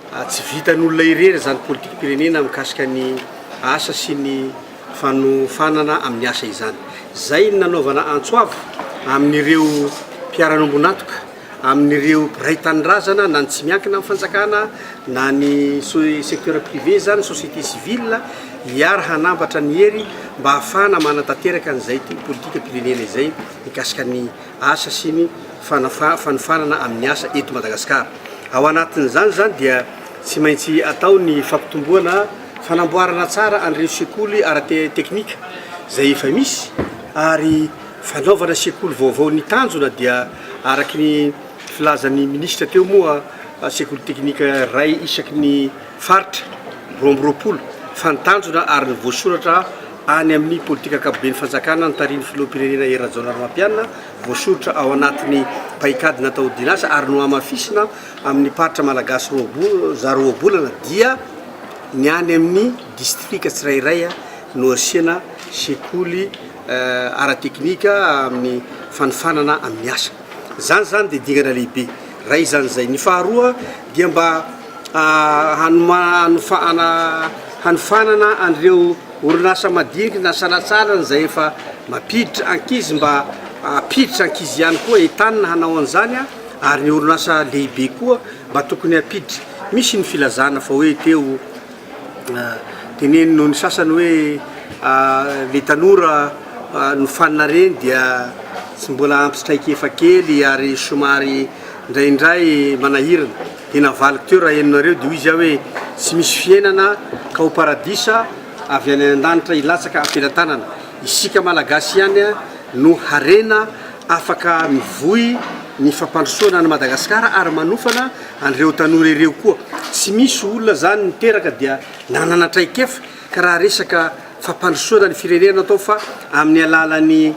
Tsy vitan'olona irery izany politikam-pirenena mikasika ny asa sy ny fanofanana amin'ny asa izany. Izay no nanaovana antso avo amin'ireo mpiara-miombon'antoka, amin'ireo mpiray tanindrazana na ny tsy miankina amin'ny fanjakana na ny secteur privé izany, société civile, hiara-hanambatra ny hery mba hahafahana manatanteraka an'izay politikam-pirenena izay mikasika ny asa sy ny fanofanana amin'ny asa eto Madagasikara. Ao anatin'izany izany dia tsy maintsy atao ny fampitomboana fanamboarana tsara an'ireo sekoly ara-teknika izay efa misy ary fanaovana sekoly vaovao. Ny tanjona dia araky ny filazan'ny minisitra teo moa sekoly teknika iray isaky ny faritra 22 fa ny tanjona ary ny voasoratra any amin'ny politika ankapoben'ny fanjakana notarihin'ny filoham-pirenena Hery Rajaonarimampianina voasoritra ao anatin'ny paikady natao dinasa ary nohamafisina amin'ny paritra malagasy zary ohabolana dia ny any amin'ny distrika tsirairay no asiana sekoly ara-teknika amin'ny fanofanana amin'ny asa. Izany izany dia dingana lehibe iray izany izay. Ny faharoa dia mba hanofanana an'ireo orinasa madinika na salantsalany izay efa mampiditra ankizy mba hampiditra ankizy ihany koa, entanina hanao an'izany ary ny orinasa lehibe koa mba tokony hampiditra. Misy ny filazana fa hoe teo Teneniny noho ny sasany hoe le tanora nofanina reny dia tsy mbola ampy traikefa kely ary somary indraindray manahirana. Dia navaliko teo raha henonareo dia hoy izy aho hoe tsy misy fiainana ka ho paradisa avy any an-danitra hilatsaka am-pelatanana. Isika Malagasy ihany no harena afaka mivoy ny fampandrosoana an'i Madagasikara ary manofana an'ireo tanora ireo koa. Tsy misy olona zany niteraka dia nanana traikefa ka raha resaka fampandrosoana ny firenena no atao fa amin'ny alalan'ny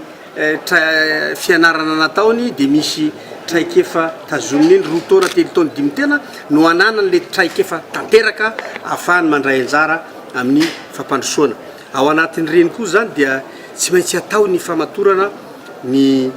fianarana nataony dia misy traikefa tazominy eny, roa taona, telo taona, dimy taona no ananany le traikefa tanteraka ahafahany mandray anjara amin'ny fampandrosoana. Ao anatin'ireny koa izany dia tsy maintsy atao ny famatorana ny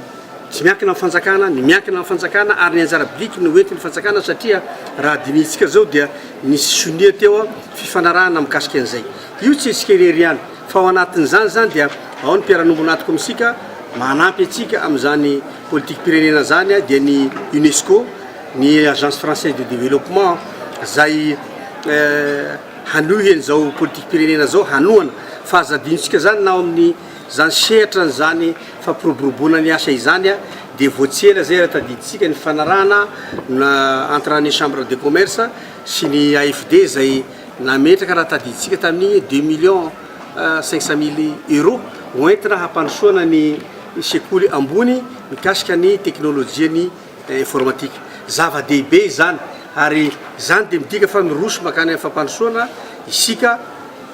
tsy miankina amin'ny fanjakana, ny miankina amin'ny fanjakana ary ny anjara biriky no entin'ny fanjakana satria raha dinihintsika izao dia nisy sonia teo fifanarahana mikasika an'izay. Io tsy isika irery ihany fa ao anatin'izany izany dia ao ny mpiara-nombon'antoko amintsika manampy antsika amin'izany politikam-pirenena izany dia ny Unesco, ny Agence française de développement izay hanohy an'izao politikam-pirenena izao hanohana fa aza adinontsika izany na ao amin'ny izany sehatra an'izany fampiroboroboana ny asa izany dia vao tsy ela izay raha tadidintsika ny fanarahana na entre ny chambre de commerce sy ny AFD izay nametraka raha tadidintsika tamin'igny deux millions 500 mille euros hoentina hampandrosoana ny sekoly ambony mikasika ny teknolojian'ny informatique. Zava-dehibe izany ary izany dia midika fa miroso mankany amin'ny fampandrosoana isika,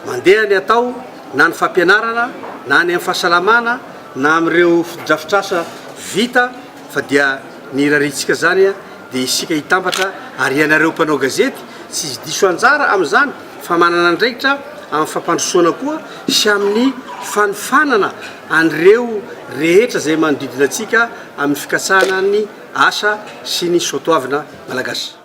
mandeha ny atao na ny fampianarana na any amin'ny fahasalamana na amin'ireo fotodrafitrasa vita fa dia ny irariantsika izany dia isika hitambatra ary ianareo mpanao gazety tsy diso anjara amin'izany fa manana andraikitra amin'ny fampandrosoana koa sy amin'ny fanofanana an'ireo rehetra izay manodidina antsika amin'ny fikatsahana ny asa sy ny soatoavina malagasy.